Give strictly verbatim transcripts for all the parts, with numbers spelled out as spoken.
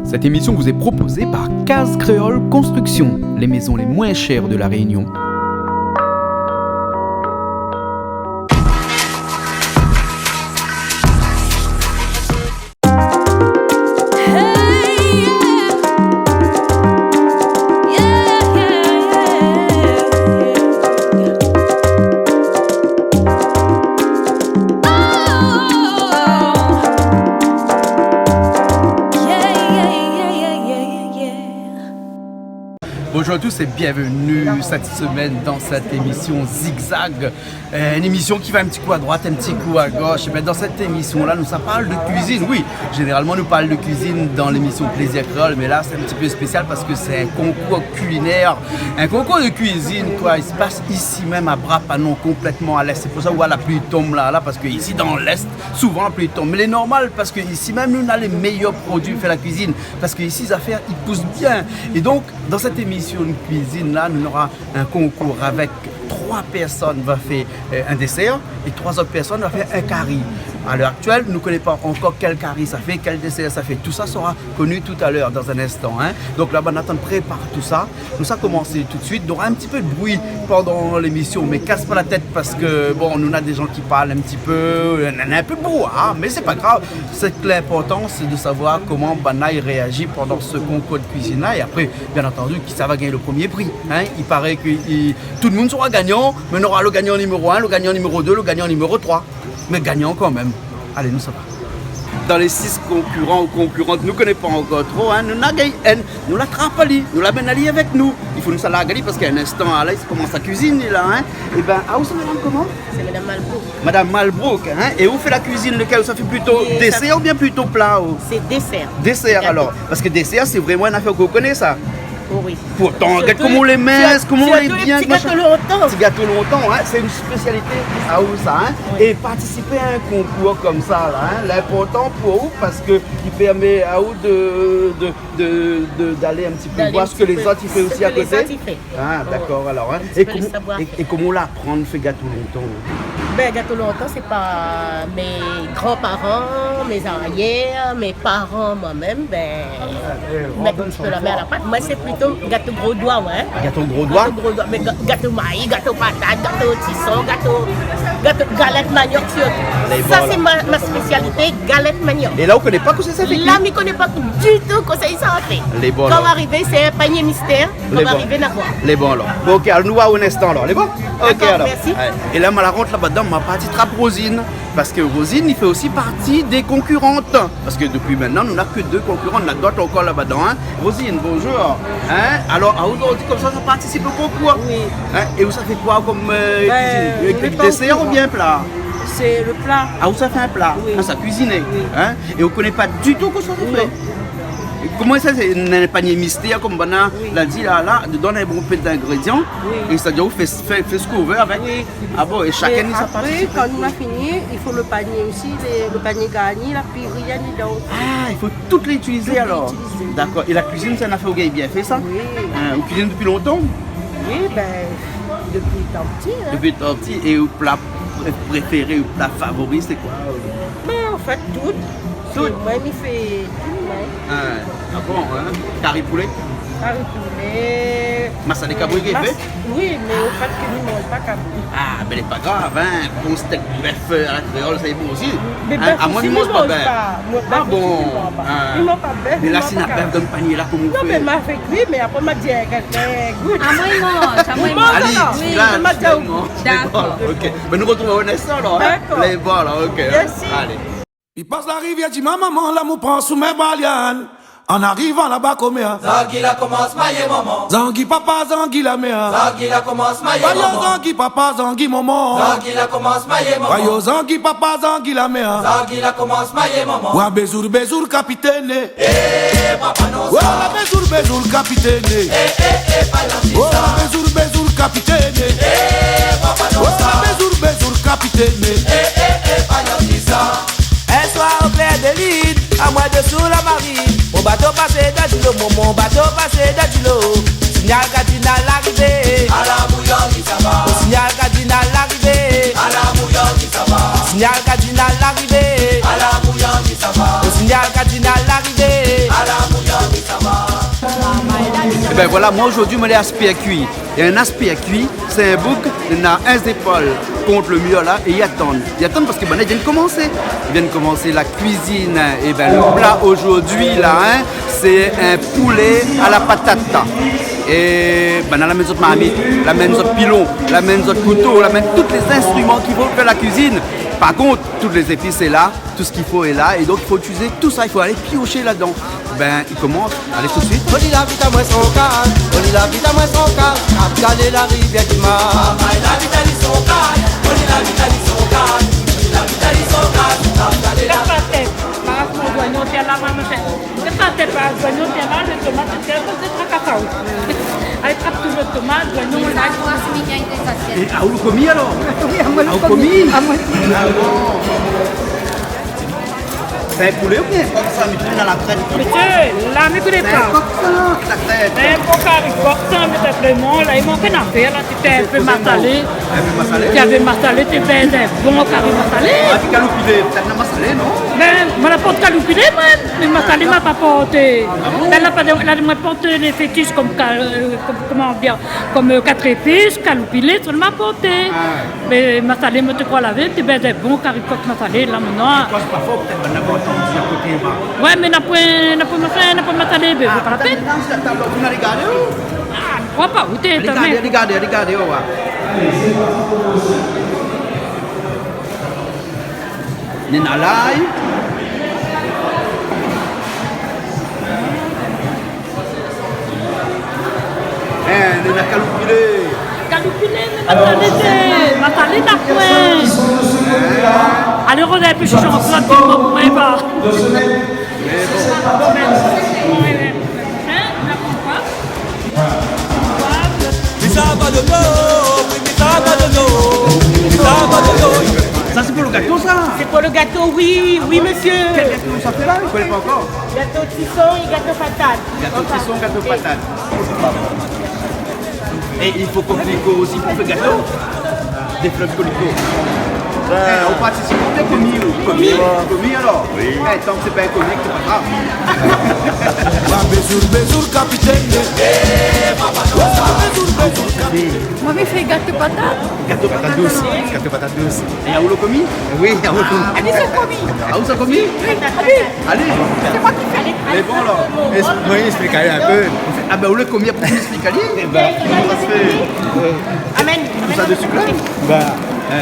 Cette émission vous est proposée par Case Créole Construction, les maisons les moins chères de La Réunion. Bonjour à tous et bienvenue cette semaine dans cette émission Zigzag. Euh, une émission qui va un petit coup à droite, un petit coup à gauche. Mais dans cette émission-là, nou sa parl de cuisine. Oui, généralement, nou parl de cuisine dans l'émission Plaisir Créole, mais là, c'est un petit peu spécial parce que c'est un concours culinaire, un concours de cuisine, quoi. Il se passe ici même à Bras-Panon, complètement à l'est. C'est pour ça ou la pli i tonm la, la, parce que ici, dans l'est, souvent la pli i tonm. Mais c'est normal parce que ici même, nou na les meilleurs produits pour faire la cuisine. Parce que ici, les affaires, ils poussent bien. Et donc, dans cette émission de cuisine-là, nou nora un concours avec trois personnes va faire, euh, un dessert et trois autres personnes va faire un kari. À l'heure actuelle, nou koné pa ankor kèl kari sa fé, kèl désèr sa fé. Tout sa sera connu tout à l'heure, dans un instant, hein. Donk la, banna i atann prépar tout sa. Nou sa komansé tout de suite. Nora un petit peu de bruit pendant l'émission, mais casse pas la tête parce que, bon, nou na des gens qui parlent un petit peu, euh, na, na un peu de brouhaha, mais c'est pas grave. Ce qui est important, c'est de savoir comment banna i réagit pendant ce concours de cuisine-là. Et après, bien entendu, qui sa va gagner le premier prix, hein. Il paraît que i, tout le monde sera gagnant, mais nora le gagnant numéro un, le gagnant numéro deux, le gagnant numéro trois. Mais gagnant quand même. Allez, nou sa va. Dans les six concurrents ou concurrentes, nou koné pa ankor tro, hein, nou na gingn inn, nou la trap ali, nou la amenn ali avèk nou. I fo nou sa larg ali parce qu'un instant, la, li sa komans la cuisine, la, hein. Eh ben, ah, ou sé madame comment ? C'est Madame Malbrook. Madame Malbrook, hein. Et ou fé la cuisine, lequel ? Ou sa fé plutôt dessert ou bien plutôt plat, ou ? C'est dessert. Dessert, alors. Parce que dessert, c'est vraiment une affaire qu'on connaît, ça. Oh oui. Pourtant, surtout regarde comment on les met, comment on les bien, ti gato lontan. Ti gato lontan, hein, c'est une spécialité à vous, ça, hein. Oui. Et participer à un concours comme ça, là, hein, l'important pour vous, parce que il permet à vous de, de, de, de, d'aller un petit peu voir ce que les autres, ils font aussi à côté. D'aller un petit peu ce que les autres, ils font. Ah, d'accord, alors, hein. Un petit peu le savoir-faire. Et comment, et, et comment on l'apprend, fé gato lontan ? Ben, gato lontan, c'est par mes grands-parents, mes arrières, mes parents, moi-même, ben, mèt in ti pé la min a la pat. Moi, c'est plutôt gato gro doi, ouais. Gato gro doi ? Gato gro doi, mais ga-, gato maï, gato patat, gato tison, gato, gato galette manioc surtout. Ça, c'est ma, ma spécialité, galette manioc. Et là, ou koné pa kosa sa fé ? Là, mi koné pa du tout kosa sa fé. Lé bon, alors. Kan ou ariv, c'est un panier mystère. Lé bon. Kan ou ariv, na pa. Lé bon, alors. Bon, OK, alors, nou va un instant, alors. Lé bon ? D'accord, merci. OK, alors. Ouais. Et là, ma la rant laba dedan, ma parti trap Rosine. Parce que Rosine, il fait aussi partie des concurrentes. Parce que depuis maintenant, nou na que deux concurrentes. Na d'autres encore là-bas dedans, hein. Rosine, bonjour. Hein ? Alors, ah, aujourd'hui, comme ça, ça participe au concours. Oui. Hein ? Et ou sa fé quoi comme, euh, cuisine ? Ben, le dessert ou bien plat ? C'est le plat. Ah, ou sa fé un plat ? Oui. Ah, sa cuisine. Oui. Hein ? É ou koné pa ditou kosa ou fé. Non. Koman sa, sé in panié mistèr, konm banna la di la, la, dedan na bonpé d'ingrédian, é sa di ou fé, fé, fé sak ou vé avèk. Oui. Ah bon, é shakinn i sa partisip. Mé apré, kan nou la fini, i fo le panié osi, le, le panié garni, la, pi rien dedan. Ah, i fo tout réitiliz alor. Tout réitiliz. Dakor. É la kuizine, sé in nafèr ou gingn bien fé sa ? Oui. Hein, ou kuizine dopi lontan ? Oui, ben, dopi tan pti, hein. Dopi tan pti. É out pla pré-, préféré, out pla favori, sé koi ? Ben, an fèt, tout. Tout ? Sé moin, mi fé tout, moin. Hein. Ah bon, hein ? Kari poulé ? Kari poulé. Masalé kabri, euh, gingn fé ? Oui, mé an fèt, mi manz pa kabri. Ah, ben, lé pa grav, hein. Bon stèk bèf, euh, a la kréol, sa lé bon osi. Mé bèf osi, mi manz pa. Hein, amoin, mi manz pa bèf. Ah bon ? Hein. Mi manz pa bèf, mi manz pa kabri. Mé la, si na bèf dan panié la, koman ou fé ? Non, mé ma fé kui, mé apré, ma di, eh, eh, gout. Amoin, mi manz, amoin, mi manz. Ou manz alor ? Alé, oui. Dakor. Dakor, OK. Mé nou artrouv in instan alor, hein ? Dakor. Lé bon alor, OK, hein ? Mersi. Alé. Mi pas la rivièr, di ma momon, la mou pran sou mé balian. An arivan laba, koméa. Zangi la komans mayé momon. Zangi papa, zangi la mèr. Zangi la komans mayé momon. Zangi papa, zangi momon. Zangi la komans mayé momon. Zangi papa, zangi la mèr. Zangi la komans mayé momon. Wa bézour, bézour, kapitèn. Eh, papa non sa. Wa bézour, bézour, kapitèn. Eh, eh, eh, pa la di sa. Wa bézour, bézour, kapitèn. Eh, papa non sa. Wa bézour, bézour, kapitèn. Eh, eh, eh, pa la di sa. In soir o klèr de lin, a moin dosou la marine, mon bato pasé dan dilo, mon, mon bato pasé dan dilo. Signal kardinal arivé. A la bouyon, mi sava. Signal kardinal arivé. A la bouyon, mi sava. Signal kardinal arivé. A la bouyon, mi sava. Signal kardinal arivé. A la bouyon, Voilà, moin zordi, moin lé aspèr kui. É in aspèr kui, sé in boug, li na in zépol kont lo mir la é li atann. Li atann parske banna i vien komansé. I vien komansé la kuizine. É bin, lo pla zordi la, in, sé in poulé a la patat. É banna la amenn zot marmit, la amenn zot pilon, la amenn zot kouto, la amenn tout lé zinstriman k'i fo pou fé la kuizine. Par kont, tout lé zépis lé la, tout sak i fo lé la, é donk i fo itiliz tousa, i fo alé piosh ladan. Bin, i komans, alé tout suit. Oli la vit amoin son kaz, oli la vit amoin son kaz, kap galé la rivièr di Mar. Oli la vit ali son kaz, oli la vit ali son kaz, oli la vit ali son kaz, kap galé la... Kas pa tèt, maras mon zoignon, tiens la, maman, tiens. Kas pa tèt, pa zoignon, tiens la, lo tomat, tiens, sé traka sa. Alé, trap tout lo tomat, zoignon, la. É, a, ou lo komi alor ? Oui, amoin lo komi. A, ou komi ? Amoin. A bon. Sé in poulé oubien in kok sa, mi trouv dan la krèt ? Mésyé, la, mi koné pa. Sé in kok sa, la krèt. In bon kari kok sa, mé sa vréman, la, i mank in nafèr, la, té in pé masalé. In pé masalé ? Té in pé masalé, té fé in bon kari masalé. A, ti kaloupilé, pétèt na masalé, non ? Bin, moin la port kaloupilé, moin, mé masalé, ma pa porté. A bon ? Bin, la pa de, la, moin port lé fétish konm ka-, eu, konm, koman dir, konm, eu, kat zépis, kaloupilé, sa la ma porté. A. Mé masalé, moin té kroi lavé, té bin, dé bon kari kok masalé, la, mintnan. Koz pa for, pétèt banna la pa antann akoté, ba. Oué, mé na poin, na poin masalé, na poin masalé, bin, pa la pèn. A, pétèt, la, la, la, ou alé gardé, ou ? A, mi kroi pa, ou té, alé gardé, alé gardé, alé gardé, ou va oir. Néna lay. In, néna kaloupilé. Kaloupilé, mé masalé, masalé na poin. Alé, Rosa, épi shonj la, pi moin, moin, pa. In, na poin. Mi sava dodo, oui, mi sava dodo, mi sava dodo. Sa, sé pou lo gato, sa ? Sé pou lo gato, oui, oui, mésyé. Kèl gato sa fé la ? Mi koné pa ankor. Gato tison é gato patat. Gato tison, gato patat. É i fo kokolik osi pou fé gato. Dé flèr kokolik. Bin. É, ou partisip, ou té komi, ou ? Komi. Komi, alor ? Oui. É, tank sé pa in komi, sé pa grav. Ba, bézour, bézour, kapitèn. Bézour, bézour, kapitèn. Moin, mi fé gato patat. Gato patat dous. Gato patat dous. É aou lo komi ? Oui, aou lo komi. A, mi sé komi. Aou sé komi ? Oui, a oui. Alé. Sé moin ki fé. Mé bon, alor, es-, moin, esplik ali in pé. A bin, ou lé komi, apré, ou esplik ali. É bin, koman sa sé fé ? Amen. Tousa dsi, la ? Bin,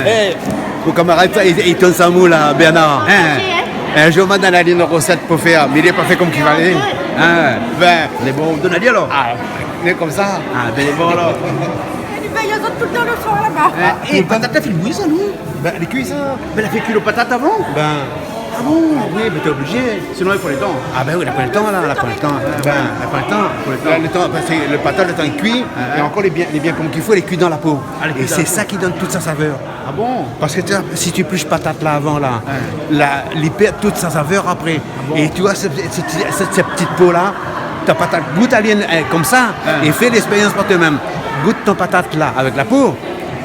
é, mon kamarad sa, li, li tourn sa mou la, Bernard. In. In zour, ma donn ali in rosèt pou fé, mé li la pa fé konm ki falé. In. Bin, mé bon, donn ali alor. A, mé konmsa. A, bin, bon, alor. Li vèy azot toultan lo soir laba. In, é, patat la fine bouyi sa, non ? Bin, lé kui sa. Bin, la fé kui lo patat avan ? Bin. A bon ? Oui, mé té oblizé. Sinon, i fo lo tan. A bin oui, la pran lo tan, la, la pran lo tan. Bin, la pran lo tan. Fo lo tan. La, lo tan, parske lo patat, lo tan i kui, é ankor, lé bien, lé bien konm ki fo, lé kui dan la po. A, lé kui dan la po. É sé sa ki donn tout sa savèr. A bon ? Parske, ti oi, si ou éplush patat la avan, la, la, li pèrd tout sa savèr apré. A bon ? É ti oi, sèt, sèt, sèt, sèt ti po la, ta patat, gout ali, in, konmsa, é fé lèkspérians par toi mèm. Gout out patat la, avèk la po.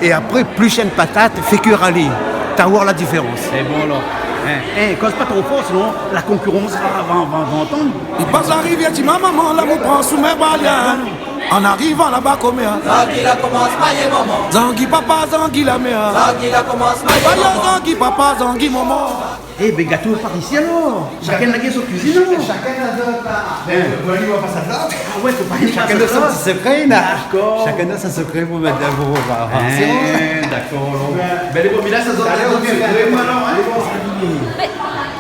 É apré, plish in patat, fé kui ali. Ta oir la diférans. Sé bon, la. In, in, koz pa tro for, sinon la konkirans va, va, va, va antann. I pas la rivièr, di ma momon, la mou pran sou mé balia. An arivan laba, koméa. Zangi la komans mayé momon. Zangi papa, zangi la mèr. Zangi la komans mayé momon. Zangi papa, zangi momon. É bin, gato par isi alor. Shakinn la gingn son kuizine alor. Shakinn na zot, la. Bin, nou va pas sa. A oué, fo pa shakinn na son ti sekré, la. Dakor. Shakinn na son sekré pou mèt dan lo ro-, ro-, ro-. In, dakor, alor. Bin, lé bon, mé la, sa zot, alé, zot oké, sekré, alor, in. Mé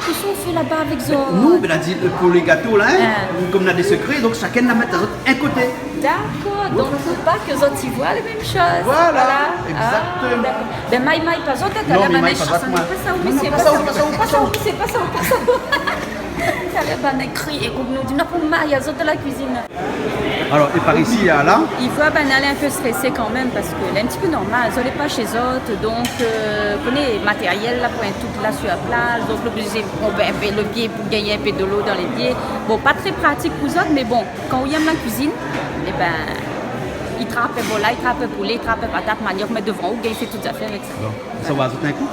kosa ou fé laba avèk zot ? Non, bin, la di, pou lé gato, la, in, konm na dé sekré, donk shakinn la mèt azot in koté. Dakor, donk fo pa ke zot i voi lé mèm shoz. Voilà, égzaktoman. A, dakor. Bin, may, may pa zot, talèr banna i shans, pa sa ou, mésyé, pa sa ou, pa sa ou, pa sa ou. Talèr banna i kri, ékout, nou di, non, pou may azot la kuizine. Alor, é par isi, la ? I voi banna lé in pé strésé kanmèm, parske lé in ti pé normal, zot lé pa shé zot, donk, eu, koné, matérièl la, pou in tout la, sir plas, donk, lé oblizé, bon, bin, lo pié pou gingn in pé dolo dan lé pié. Bon, pa tré pratik pou zot, mé bon. Kan ou yèm la kuizine, é bin, i trap volay, i trap poulé, i trap patat, maniok, mèt dovan ou, gingn fé tout zafèr avèk sa. Bon, sa va, zot in kou ?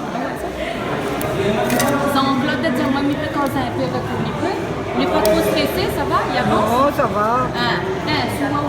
Zanglot, di amoin, mi pé koz in pé avèk ou, mi pé ? Ou lé pa tro strésé, sa va ? I avans ? Non, sa va. In, in, si ou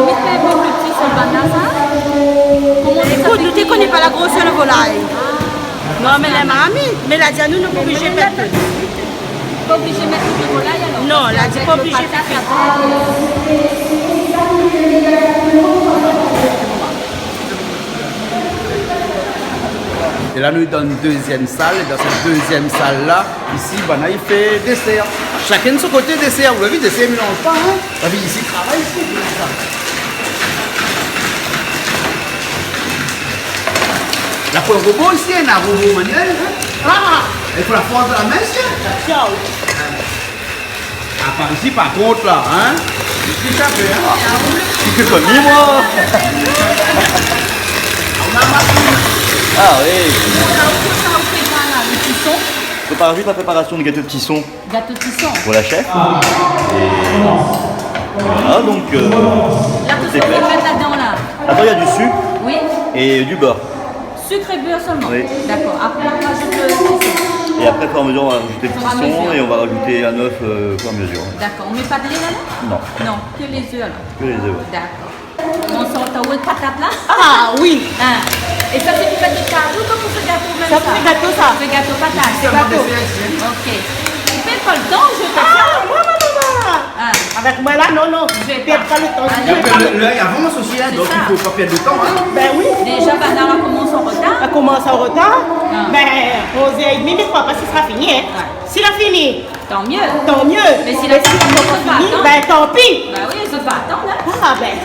marmit lé in pé pli pti, sé banna sa. Koman i apèl ? Ékout, nou té koné pa la grosèr la volay. Non, mé la marmit, mé la di anou, nou pa oblizé mèt. Pa oblizé mèt tout la volay, alor. Non, la di pa oblizé mèt. É la, nou lé dan in dézyèm sal, é dan sèt dézyèm sal la, isi, banna i fé désèr. Shakinn son koté désèr. Ou la vi, désèr i mélanz pa, in. La vi isi, travay isi, konmsa. La poin robo isi, in robo manuèl, in. Ah ! I fo la fors de la min, isi. Ah, par isi, par kont, la, in ? Isi, sa fé, in ? Ti ké komi, moin. Ah oui. Sa, ou fé pa la, le tison ? Prépar vit la préparasyon du gato de tison. Gato tison. Pou la shèf. Voilà, donc, euh, la, kosa ou mèt ladan la ? Attends, il y a du sucre et du beurre. Oui. Sucre et beurre seulement ? Oui. D'accord. Après, on rajoute le sison. Et après, au fur et à mesure, on va rajouter le sison et on va rajouter un œuf, euh, au fur et à mesure. D'accord. On met pas de lait là-dedans ? Non. Non, que les œufs alors. Que les œufs, ouais. D'accord. Koman sa, ou antann patat la ? Ah oui. Hein. É sa, sé pou fé dé kari ou pou fé gato mèm sa ? Sa pou fé gato, sa. Fé gato patat. Sé gato. Ok. Ou pèrd pa lo tan, ou fé pa sa ? Ah, moin, moin, moin, moin. Ah. Avèk moin la, non, non. Ou pèrd pa lo tan. Ah, non. Mé apré, lèr, lèr i avans osi, hein, donk i fo pa pèrd lo tan, hein. Sé sa. Ben oui. Déza, banna la komans an rotar. La komans an rotar. Ah. Ben, onz èr é dmi, mi kroi pa si sra fini, hein. Ouais. Si la fini, tant mieux. Tant mieux. Mé si la pa fini, ben, tant pis. Bah oui, zot va atann, hein. Ah, ben.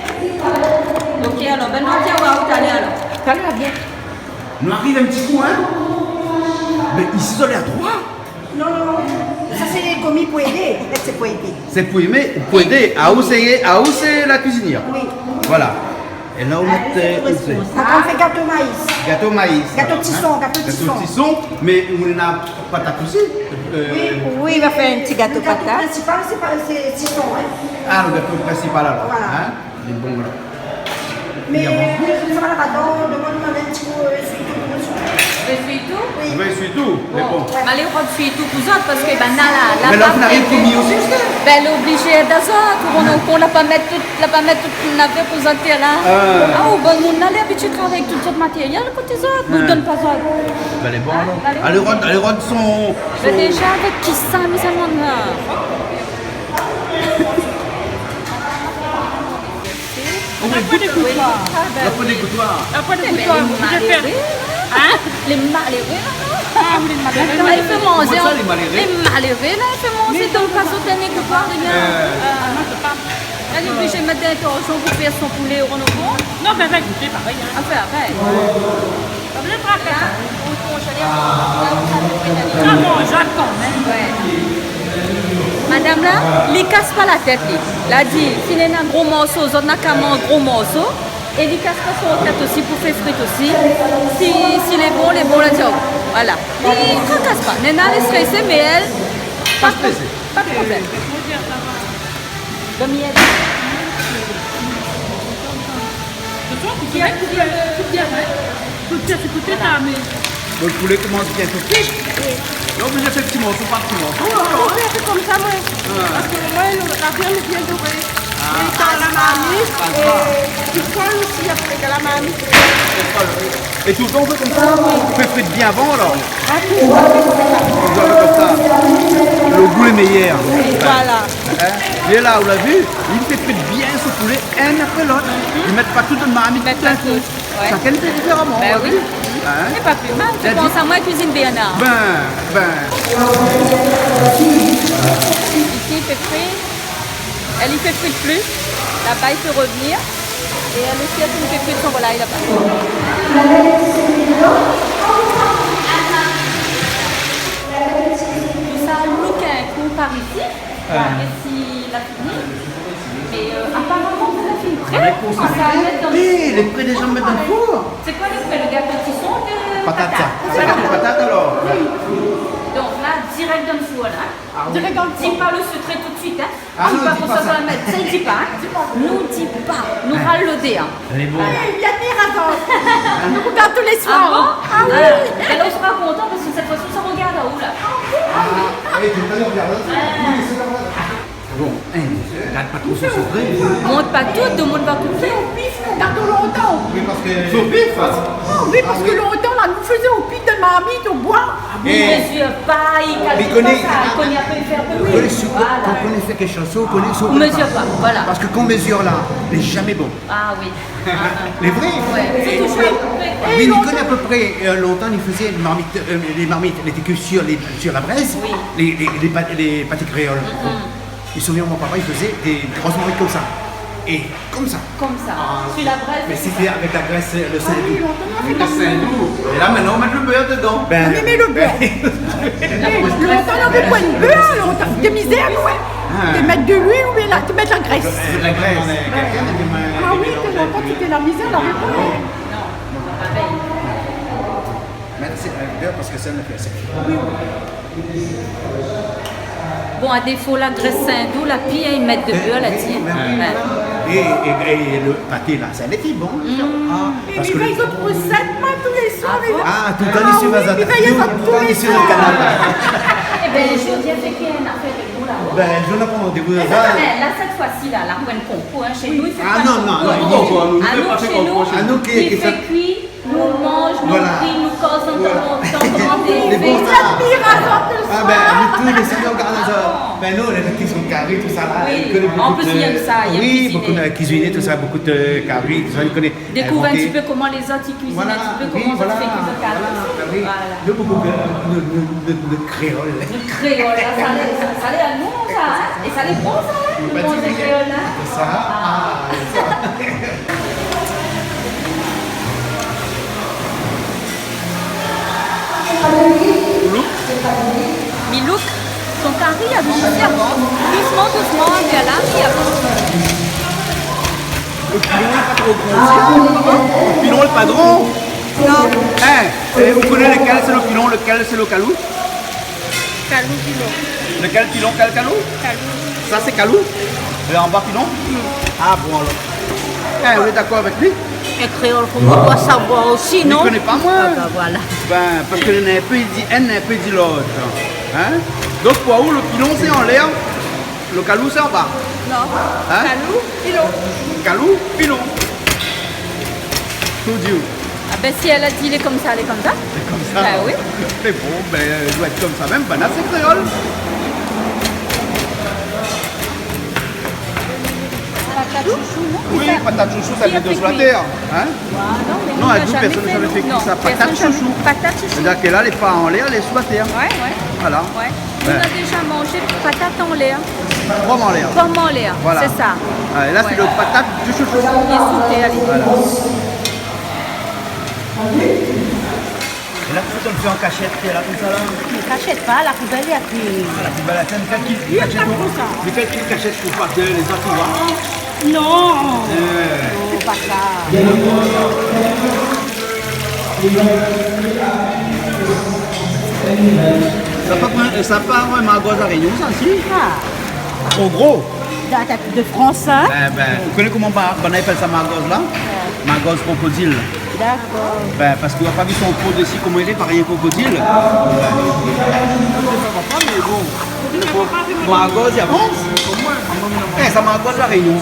Ok, alor, ben, nou va voir talèr, alor. Talèr, bien. Nou ariv in ti kou, hein. Mé isi, zot lé a troi. Non, non, non. Sa, sé komi pou édé. An fèt, sé pou édé. Sé pou édé, pou édé. Ah, ou sé, ah, ou sé la kuizinièr. Oui. Voilà. É la, ou mèt, euh, ou sé... Atann, nou fé gato maï. Gato maï, hein ? Gato tison, gato tison. Gato tison, mé ou néna patat osi. Euh, oui, oui, i va fé in ti gato patat. Lo gato prinsipal, sé pa, sé tison, hein. Ah, lo gato prinsipal, alor, hein ? Voilà. Lé bon, la. Mé, euh, sa va la dan, domann amoin in ti kou, euh, ésuiy-tou pou nou. Ésuiy-tou ? Oui. Ou vé ésuiy-tou, mé bon. Bon, ma alé rod ésuiy-tou pou zot, parske, ben, la, la, la... Mé la, ou ariv pou mi osi, osi. Ben, lé oblizé èd azot, ou, ou, ou la pa mèt tout, la pa mèt tout nafèr pou zot la. Euh. Ah, ou, bann moun la, lé abitié travay avèk tout sort matérièl, koté zot, nou donn pa zot. Ben, lé bon, alor. Alé. Alé rod, alé rod son, son... Ben, déza, avèk kisa, mé sa, moun la. La poin dé koutoir. La poin dé koutoir. La poin dé koutoir. Mé lé maléré, hein ? Lé maléré, la, non ? Ah, oui, lé maléré. Atann, i fé manzé, lé maléré, la, i fé manzé, donk pa sot in koutoir, rien. Euh. La, lé oblizé mèt dé torshon pou fé son poulé o rognon. Non, mé va gouté parèy, hein. Anfin, apré. Sa vé pa fé sa. Ah, bon, zot kan mèm. Ouais. Madam la, li kas pa la tèt, li. La di, si néna gro morso, zot na ka manz gro morso. É li kas pa son tèt osi pou fé frit osi. Si, si lé bon, lé bon, la di, oh, voilà. Li trakas pa. Néna lé strésé, mé èl, pa strésé. Pa de problèm. Lo mièl. Sé toi ki fé, ki fé, ki fé, hein. Tout bien, sé tout ta min. Bon, lo poulé i komans bien tout suit. Oui. Donk, mi fé ti morso par ti morso, alor, hein. Mé sé konmsa, moin. Ah. Parske moin, la viann lé bien doré. Ah. Lé dan la marmit, é di poi osi apré dan la marmit. É toultan ou fé konmsa, ou fé frit bien avan, alor ? Ah, toujour. Toujour konmsa. Lo gou lé méyèr. Oui, voilà. Hein ? É la, ou la vi, li fé frit bien son poulé, inn apré lot. Li mèt pa tout dan la marmit tout d'in kou. Mèt pa tout. Ouais. Shakinn i fé diféraman, ou la vi. Ben oui. Hein ? Sé pa pli mal. Sé konmsa moin i kuizine, Bernard. Ben, ben. Isi, i fé frit. Èl i fé frit plis. Laba, i fé revnir. É èl osi, èl i fé frit son volay laba. Sa louk in kou par isi. Ah. Mé si la fini. Mé, euh, aparaman, ou la fini pré. Sa va mèt dan... Eh, lé pré déza, mèt dan lo four. Sé koi lé pré, lo gato tison de patat ? Patat, sa. Sé gato patat, alor. Oui. Donk la, dirèk dan lo four, la. Ah oui. Dirèk dan lo four. Di pa lo sekré tout suit, hein. Ah non, di pa sa. Di pa kosa sa va mèt. Sa, i di pa, hein. Di pa. Nou, di pa. Nou ral lo dé, hein. Lé bon. Voilà. Eh, bien, ni razon. Nou rogard tou lé soir. Ah bon ? Ah oui. Ah, é la, ou sra kontan parske sèt foi si, sa i rogard aou, la. Ah oui. Ah oui, tout à l'heure, regarde. Oui, c'est pas vrai. Bon, hein, gard pa tro son sekré. Mont pa tout, demoun va koupé. Fé o pif, nou gard lontan. Oui, parske... Fé o pif. Ah oui, parske lontan, la, nou fé o pif dan la marmit, o boi. Ah bon ? Eh. Mezir pa, i kalkil pa sa, i koné, i koné apré, i fé apré. Ou koné, si ou, kan ou koné fé kékshoz, si ou koné, si ou koné pa. Ou mezir pa, voilà. Parske kan ou mezir la, lé zamé bon. Ah oui. Lé vré. Ouais, sé toujour a pé pré, koi. Mé li koné a pé pré, euh, lontan, li fé marmit, euh, lé marmit, lété kui sur lé, sur la brèz, oui, lé, lé, lé pa-, lé paté kréol. Mm. Mi souvienn, mon papa, li fé dé gro marmit konmsa. É konmsa. Konmsa. Ah, sur la brèz. Mé sété avèk la grès, euh, lo sindou. Ah oui, lontan, non, mé lo sindou. É la, mintnan, i mèt lo bèr dedan. Ben, mé, mé lo bèr. Ben. Eh, lontan, navé poin bèr, lontan. Té mizèr, nou, hein. Ah. Té mèt de luil oubien la, té mèt la grès. La grès. Ah oui, té lontan, té la mizèr, navé poin. Non, non, pa parèy. Mèt sé avèk bèr parske sa i fé asé. Oui, oui. Bon, a défo la grès sindou, la pi, in, i mèt de bèr la-dsi, in. É, é, é lo paté la, sa lété bon. Mm. Ah, parske lo... Mé mi fé zot rosèt, moin, tou lé soir, mé... Ah bon ? Ah, toultan, li suiv azot, toultan, li suiv azot kanal la. Ébin, lo zour, mi fé kui in nafèr de gou la-o. Bin, lo zour, nou na pran randévou la. Mé sa, la, sèt foi-si la, la, pou in konkour, in, shé nou, i fé pa de konkour. Ah non, non, non, nou, nou fé pa konkour shé nou. Ah non, shé nou, i fé kui. Nou manz, nou ri, nou koz, nou tann, nou tann, nou tann. Lé bon, sa. Ah bin, nou tout lé sèt, nou gard sa. Bin, nou, lé késtion kari, tousa la, nou koné bonpé de... Oui, bonpé de kuizine, tousa, bonpé de kari, tousa, nou koné invant. Dékouv in ti pé koman lézot i kuizine, in ti pé koman sa i fé kuizine kari. Voilà, voilà. Nou, bonpé de, nou, nou, nou, nou kréol. Nou kréol, la, sa lé, sa, sa lé anou, sa, in. É sa lé bon, sa, in, nou manzé kréol, in. Sa, ah, sa. Louk. Milouk, son kari, li avans dousman, dousman, épi la, li avans. Lo pilon lé pa tro gran osi, in ? Koman ? Lo pilon lé pa gran. Non. In, é ou koné lékèl sé lo pilon, lékèl sé lo kalou ? Kalou, pilon. Lékèl pilon, kèl kalou ? Kalou. Sa sé kalou ? É anba pilon ? Mm. Ah bon, alor. Eh, ou lé dakor avèk li ? In kréol konm ou doi savoir osi, non ? Mi koné pa, moin. Ah, bin, voilà. Bin, parske néna in pé i di inn, in pé i di lot. In ? Donk, pou ou, lo pilon, sé anlèr, lo kalou, sé anba. Non. In ? Kalou, pilon. Kalou, pilon. Tou di ou. Ah bin, si èl la di lé konmsa, lé konmsa. Lé konmsa. Bin oui. Mé bon, bin, i doi èt konmsa mèm, banna sé kréol. Patat shoushou, non ? Oui, patat shoushou, sa i vien de sou la tèr, in ? Ah non, mé nou, nou la zamé fé, nou. Non, nou, pèrsone la zamé fé kui sa. Patat shoushou. Patat shoushou. Sétadir ke la, lé pa anlèr, lé sou la tèr. Ouais, ouais. Voilà. Ouais. Nou la déza manzé patat anlèr. Pom anlèr. Pom anlèr, voilà. Sé sa. Ah, é la, sé lo patat shoushou. Li lé sou tèr, li. Voilà. É la, pou sa, ou fé an kashèt, la, konmsa, la ? An kashèt pa, la poubèl, i a pi. Ah, la poubèl, la, sé in kashèt. Li fé in kashèt pou pa ke lézot i voi. Non. Eh. Non, pa sa. Sa pa, sa pa in margoz La Rényon, sa, si ? Ah. Tro gro. Date de France, in ? Bin, bin, ou koné koman ba-, banna i apèl sa margoz la ? Ouais. Margoz krokodil. Dakor. Bin, parske ou la pa vi son po dési, koman i lé, parèy in krokodil. Bin. Margoz, i avans. Eh, sa margoz La Rényon.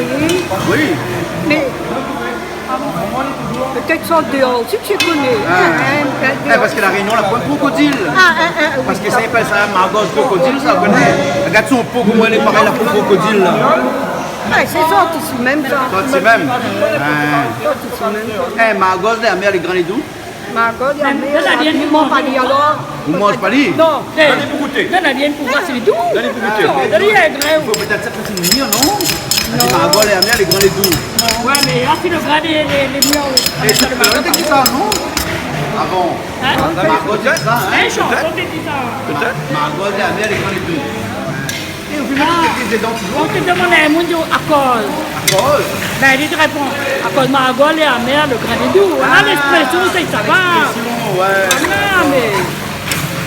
Oui. Oui. Mé pétèt sa déor osi, mi koné. Ah. In, in, in, déor. Eh, parske La Rényon, la poin krokodil. Ah, in, in, oui. Parske sa i apèl sa margoz krokodil, sa, ou koné. Gard son po, koman lé parèy la po krokodil, la. Ah, sé sorti isi mèm, sa. Sorti isi mèm. Ah. Sorti isi mèm. Eh, margoz La Mèr, lé gran, lé dou. Margoz La Mèr, la, li manz pa li, alor. Ou manz pa li ? Non. Eh, donn ali pou gouté. Donn ali pou voir si lé dou. Donn ali pou gouté. Non, donn ali in grin. I fo pétèt sa fé miyé, non ? Non. Margoz La Mèr, lé gran, lé dou. Ouais, mé la, sé lo grin lé, lé, lé miyé, oui. É sé lo grin lé dou, sa, non ? Ah bon ? In ? Margoz, sé sa, in ? In shanson, pétèt. Sé sa. Pétèt. Margoz La Mèr, lé gran, lé dou. É ou fé mèt kèk dedan, ti voi. Ah. Kan ou demann in moun, i di akoz. Akoz ? Bin, li té répon, akoz margoz lé amèr, lo grin lé dou. Voilà, ah, lèksprésion, sé sa va. Lèksprésion, ouais. Voilà, mé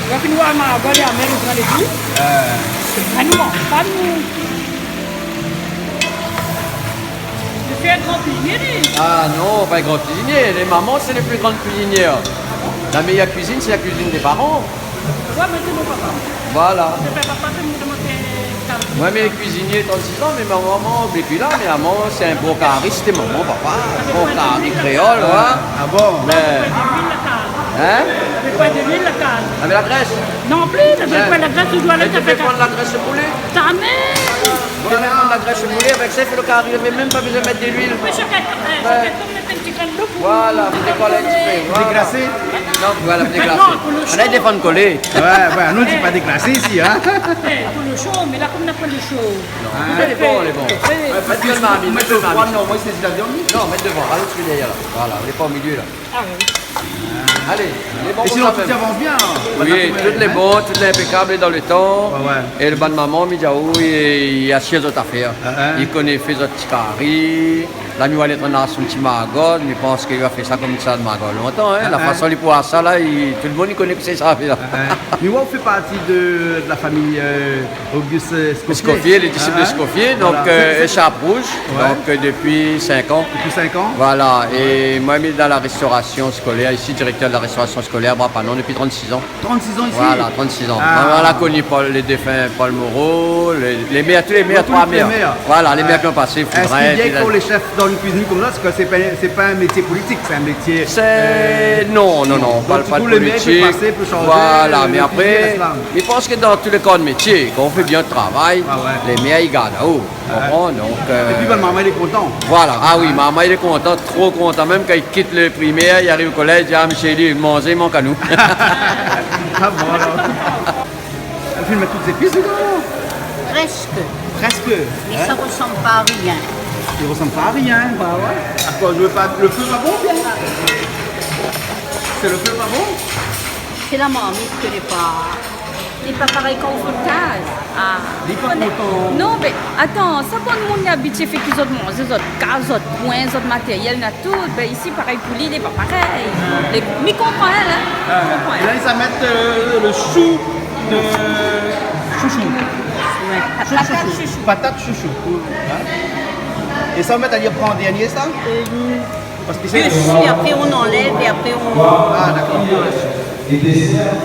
la fine voir margoz lé amèr, lo grin lé dou. Ouais. Sé pa nou, pa nou. Sé in gran kuizinié, li. Ah non, pa in gran kuizinié. Lé momon, sé lé pli gran kuizinié. La méyèr kuizine, sé la kuizine dé paran. Ouais, mé sé mon papa. Voilà. Sé pa papa, sé mon, mon, mon, mon... Moin, mé kuizinié trant-sis an, mé momon, momon, dépi la, mé momon, sé in bon kari, sété momon, papa. Bon kari kréol, ouais. Ah bon ? Mé... Avèk de luil, la kaz. Hein ? Avèk de luil, la kaz. Avèk la grès ? Non pli, avèk la grès, ou doi... Mé ou fé pa la grès poulé ? Sa mèm. Voilà, la grès poulé, avèk sa, i fé lo kari, mé mèm pa bezoin mèt de luil. Mé shakinn, euh, shakinn i mèt in ti grin dolo pou... Voilà, pou dékolé in ti pé, voilà. Déglasé ? Non, voilà, pou déglasé. Non, pou lo sho. Ala, i défann kolé. Ouais, ouais, nou di pa déglasé isi, hein. Eh, pou lo sho, mé la, konm na pa lo sho. Non, lé bon, lé bon. Oui. Ouais, parske si ou mèt lo froi, non, moin, sé la viann. Non, mèt dovan, alé, sui dèryèr la. Voilà, lé pa o milié la. Ah oui. Alé, lé bon. É sinon, tout i avans bien, hein ? Oui, tout lé bon, tout lé inpékab, lé dan lo tan. Ouais, ouais. É lo bann momon, mi di aou, i, i asir zot afèr. Hein, hein. I koné fé zot ti kari. La mi oi li antrinn ash son ti margoz, mi pans ke li va fé sa konm sa margoz lontan, in. La fason li pou ash sa la, li, tout le moun i koné kosa li sa fé la. Mé ou fé parti de, de la famiy, euh, Auguste, euh, Escoffier. Escoffier, les disciples d'Escoffier, donk, euh, écharpe rouge, donk, euh, dopi sink an. Dopi sink an ? Voilà, é moin mi lé dan la restaurasion skolèr isi, direktèr de la restaurasion skolèr Bra-Palan dopi trant-sis an. Trant-sis an isi ? Voilà, trant-sis an. Ah. Moin la koni Paul, le défin Paul Moreau, le, le mèr, tout le mèr, tout le mèr. Voilà, le mèr ki la pasé, Foudrin, Foudrin. Sak i fé ke lé shèf dan in kuizine konmsa, sé ke sé pa, sé pa in métié politik, sé in métié, euh, non, non, non, pa, donk, pa de politik. Voilà, mé apré, mi pans ke dan tout le kor de métié, kan ou fé bien le travay, le mèr i gard aou. Ou konpran ? Donk, euh, épi, bin, momon lé kontan. Voilà. Ah oui, momon lé kontan, tro kontan. Mèm kan li kit le primèr, li ariv o kolèz, li di, ah, mésyé, li, manzé i mank anou. Ah bon, alor. Ou la fine mèt tout zépis dedan ? Prèsk. Prèsk, in ? Mé sa i resanm pa a rien. I resanm pa a rien ? Bah ouais. Akoz le pa, le fé lé pa bon, oubien ? Sé le fé lé pa bon ? Sé la marmit ke lé pa, lé pa parèy kan ou fé kaz. Ah. Lé pa kontan. Non, mé atann, sa bann moun lé abitié fé ki zot manzé, zot kaz, zot poin, zot matéryèl, na tout. Bin, isi, parèy pou li, lé pa parèy. Ah. Lé, mi konpran, in. Ah. Mi konpran. É la, li sa mèt, euh, le shou de shoushou. Ouais, patat shoushou. Patat shoushou. In ? É sa, ou mèt ali apré an dèrnié, sa ? Euh, Parske sé... Dessus, après on enlève et après on... Ah, d'accord. Les desserts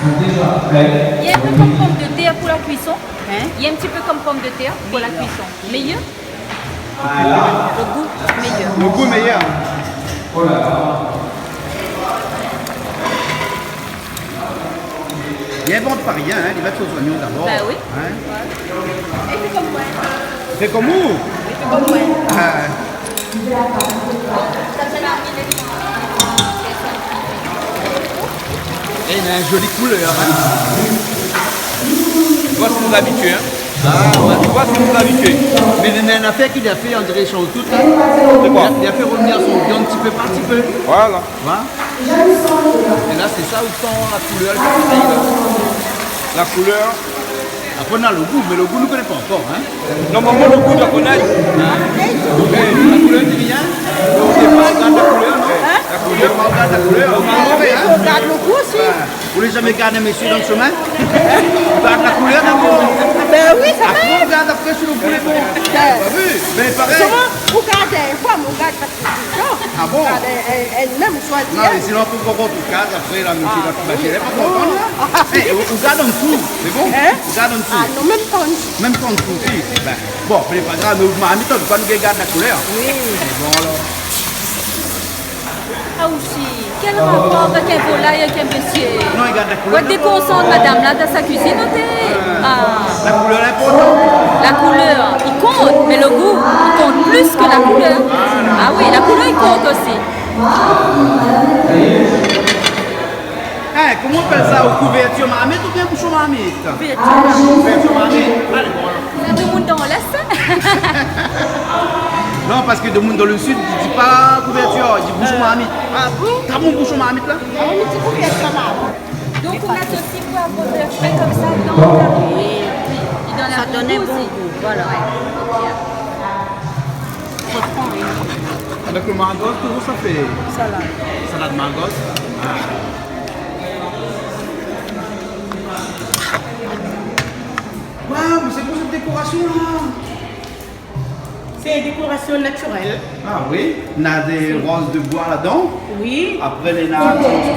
sont déjà prêts. Il y a un peu comme pomme de terre pour la cuisson. Hein ? Il y a un petit peu comme pomme de terre pour la cuisson. Meilleur ? Le goût meilleur. Le goût meilleur. Oh là là. Li invant pa rien, hein, li mèt son zoignon d'abord. Bah oui. Hein ? Ouais. Fé konm moin. Fé konm ou ? Fé konm moin. Ah. É néna in zoli koulèr, hein. Ou oi, sé nou abitié, hein. Ah, ouais. Ou oi, sé nou abitié. Mé néna in nafèr ke li la fé, on diré, i shanj tout, hein. Sé koi ? Li la, li la fé revenir son viann ti pé par ti pé. Voilà. Voilà. É la, sé sa ou san la koulèr, la koulèr. La koulèr. Apré, nou na lo gou, mé lo gou, nou koné pa ankor, hein. Normalman, lo gou, nou koné. Hein ? Mé la koulèr, i di rien. Donk, sé pa gard la koulèr, non ? Hein ? La koulèr, pa gard la koulèr. Normalman, hein ? Fo gard lo gou osi. Bin, ou la zamé gard in mésyé dan le shemin ? Gard la koulèr dabor. Bin oui, sa va. Apré, ou gard apré si lo gou lé bon. Bin. Ou la vu ? Bin, parèy. Solman, ou gard, euh, ou gard pa Ah bon ? Ah, bin, èl, èl mèm i shoizi, hein. Non, mé sinon, pou konpran out kaz, apré, la, mésyé, la, la, lé pa kontan, la. Ah, oui. Eh, ou, ou gard an dsou, sé bon ? Hein ? Ou gard an dsou. Ah, non, mèm pa an dsou. Mèm pa an dsou, si. Bin, bon, mé lé pa grav, mé ou marmit, an tou ka, nou gard la koulèr. Oui. Sé bon, alor. Ah, osi, kèl rapor avèk in volay, avèk in béstié ? Non, i gard la koulèr dabor. Ou dékonsant madam la dan sa kuizine, oté ? Ah. La koulèr lé inportan. La koulèr, i kont, mé lo gou, i kont plis ke la koulèr. Ah oui, la koulèr, i kont osi. Hein, koman i apèl sa, o kouvèrtir marmit oubien boushon marmit ? Kouvèrtir marmit. Kouvèrtir marmit. Alé, bon, alor. Sa, tout moun dan lès. Non, parske tout moun dan le sid i di pa kouvèrtir, i di boushon marmit. Ah bon ? Sa bon, boushon marmit la ? Ah, nou di kouvèrtir marmit. Donk, ou mèt osi pou avoir le fé konmsa dan le... Oui. Li donn in bon gou osi. Sa i donn in bon gou, voilà. Ouais. Fo pran, oui. Avèk lo margoz, toujour sa fé salad. Salad margoz. Ah. Waouh, mé sé koi sèt dékorasion la ? Sé dékorasion natirèl. Ah oui, na dé roz de boi ladan. Oui. Apré, néna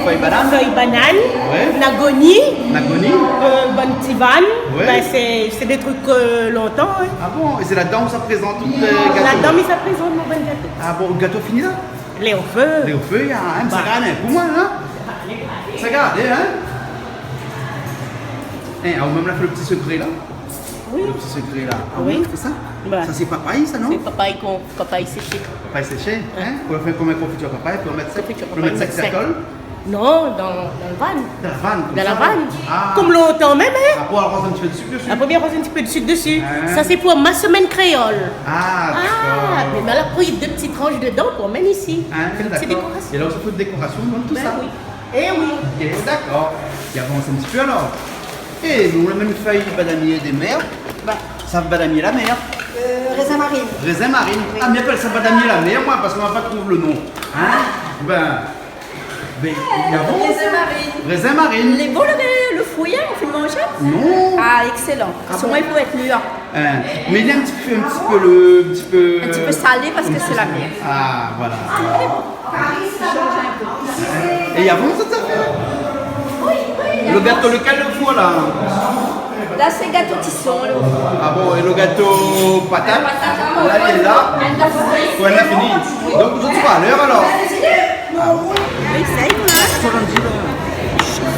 fèy banane. Fèy banane. Ouais. Nagoni. Nagoni. Euh, bann ti vann. Ouais. Bin, sé, sé dé trik, euh, lontan, hein. Ah bon ? É sé ladan ou sa prézant tout, euh, gato ? Ladan, mi sa prézant mon bann gato. Ah bon, gato fini la ? Lé o fé. Lé o fé, ya, hein, sa gingn pou moin, hein ? Sa gingn, hein ? Eh, ah, ou mèm la fé lo ti sekré la ? Oui. Lo ti sekré la. Ah oui, sé sa ? Sa sé papay sa, non ? Sé papay kon, papay séshé. Papay séshé, hein ? Pou fé konm in konfitir papay, pou mèt sèk. Konfitir papay, mèt sèk. Non, dan, dan le vann. Dan la vann, konmsa ? Dan la vann. Ah. Konm lontan mèm, hein ? Apré, ou aroz in ti pé de sik dési. Apré, mi aroz in ti pé de sik dési. Hein ? Sa sé pou ma semèn kréol. Ah, d'accord. Mé la, mi la pri dé ti transh dedan pou amenn isi. Hein, d'accord. Fé in ti dékorasion. É la, ou sa fé dékorasion, donk, tout sa. Bin oui. Eh oui. Ok, d'accord. I avans in ti pé alor. Eh, nou, nou la mèm fèy badamié de mèr. Bin. Sa badamié la mèr. Euh, rézin marine. Rézin marine. Oui. Ah, mi apèl sa badamié la mèr, moin, parske ma pa trouv lo non. Hein ? Bin, bin, i a bon. Rézin marine. Rézin marine. Lé bon lo, lo frui, hein, ou fine manzé ? Non. Ah, excellent. Ah bon ? Parske moin, i fo èt mir. Hein. Mé li lé in ti pé, in ti pé lo, in ti pé, in ti pé salé parske sé la mèr. Ah, voilà. É i a bon, sa, sa ? Lo gato, lekèl lo fou la ? La, sé gato tison, lo. Ah bon, é lo gato patat ? Patat, la, lé la. Patat, patat. Pou in la fini. Donk, zot lé pa a lèr, alor ? Ah oui. Oui, sa i va. Kosa ou di la ?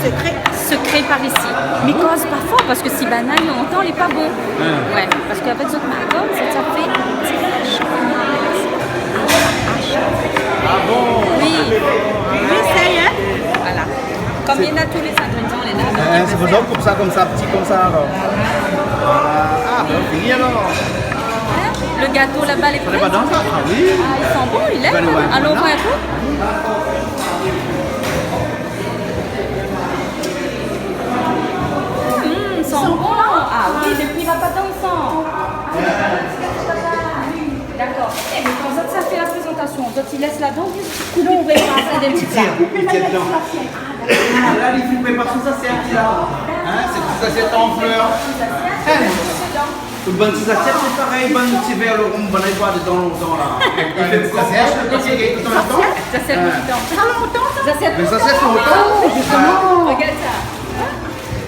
Sekré. Sekré par isi. Mi koz pa for, parske si banna i antann, lé pa bon. Hein. Ouais, parske avèk zot margoz, sa, sa fé ti hash. Ah bon ? Oui. Oui, sa i lé. Voilà. Konm néna tout lé zingrédian, lé la. Hein, sé pou sa ou koup sa konmsa, ti konmsa, alor. Voilà. Ah, bin, fini, alor. Hein ? Lo gato laba, lé pré ? Laba dan sa ? Ah oui. Ah, i san bon, i lé. Bin, ouais. Alon voir in kou. Mm, i san bon. Ah oui, dopi la patat i san. Dakor. É, mé kan zot sa fé la prézantasion, zot i lès ladan, zis koup, i prépar sa dan in ti pla. Koup, i tir dan. Ah, la, li fine prépar son zasièt, la. Hein, sé ti zasièt an flèr. Hein. Tout bann ti zasièt, sé parèy, bann ti vèr lo ron, bann i boir dedan lontan, la. I fé ti zasièt, lo papié i gingn tout an lontan. Zasièt lontan. Sa lontan, sa. Zasièt lontan. Mé zasièt lontan, zistoman. Regard sa.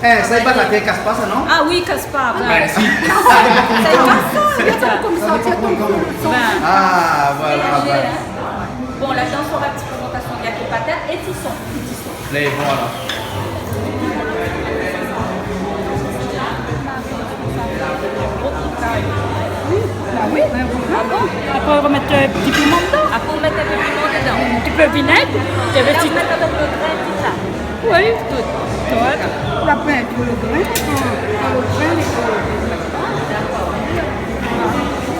Eh, sa i bat atèr, i kas pa sa, non ? Ah oui, i kas pa, bin. Bin, si. Sa i kas sa, regard sa, konmsa, tiens, konmsa. Bin. Ah, voilà, lézé, bin. Hein. Bon, ladan, sora ti prézantasion, néna ke patat é tison. Tison. Lé, voilà. Oui, ba oui. Ah bon ? Apré, ou romèt, euh, ti piman dedan. Apré, ou mèt in pé piman dedan. In ti pé vinèg, é la, ou mèt avèk lo grin, tout sa. Oui. Tout. Voilà. La pint lo grin, euh, lo grin, lé gro.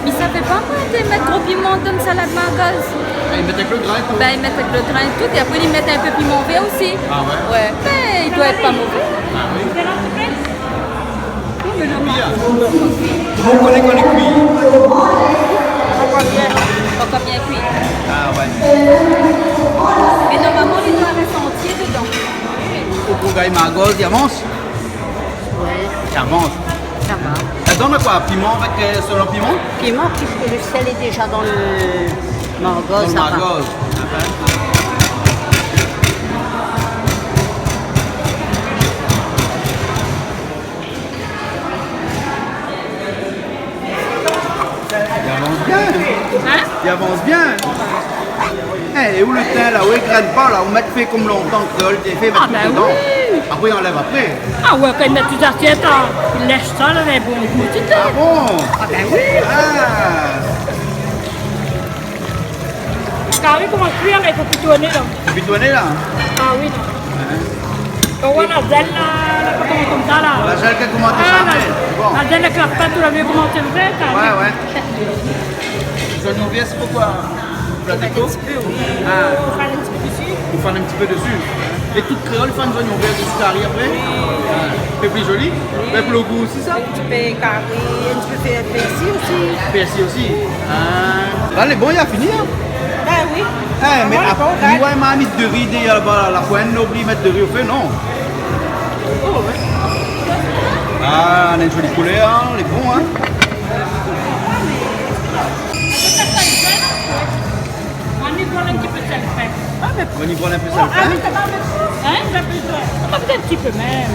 Mé sa fé pa moin de mèt gro piman dan salad margoz. Ah, i mèt avèk lo grin, tout. Bin, i mèt avèk lo grin, tout, é apré, i mèt in pé piman vèr osi. Ah ouais ? Ouais. Mé i doi èt pa mové. Ah oui. Bien. Ou koné kan lé kui ? Pankor bien. Pankor bien kui. Ah ouais. Mé normalman, li doi rès antié dedan. Ou pou gingn margoz, i avans ? Oui. I avans. Sa va. Ladan, ou mèt koi ? Piman avèk, euh, sèl an piman ? Piman, puisque le sel est déjà dans le margoz, ça va. Dans le margoz. I avans bien. Hein ? I avans bien. Eh, é ou lo tin la, ou i grin pa la, ou mèt fé konm lontan kréol té fé, mèt tout dedan. Ah, bin oui. Apré, i anlèv apré. Ah ouais, kan i mèt tout zasièt la, i lès sa la, lé bon gou, ti. Ah bon ? Ah bin oui. Ah. Kari i komans kui, mé i fo pi tourné la. Pi tourné la ? Ah oui, non. Ouais. Ou voi la zèl la, la pa komans konmsa la. La zèl i komans sa, la, mé bon. La zèl avèk la pat, ou la vi koman i fé sa. Ouais, ouais. Zoignon vèr, sé poukoi ? Pla déko ? In ti pé, oui. Ah. Ou fane in ti pé dési. Ou fane in ti pé dési. É tout kréol i fane zoignon vèr dési kari apré ? Oui. Ah. Fé pli zoli. Oui. Mé pou lo gou osi, sa ? In ti pé kari, in ti pé pèrsi osi. Pèrsi osi. Ah. La, lé bon, la fini, hein ? Bin oui. Eh, mé ap-, nou, ouais, marmit de ri dèrièr laba, la, la poin nou oubli mèt de ri o fé, non ? Oh, ouais. Ah, néna in zoli koulèr, hein, lé bon, hein. Ou i voi in ti pé sèl fin. Ah, mé ou i voi in pé sèl fin. Hein ? Ou i voi in ti pé mèm.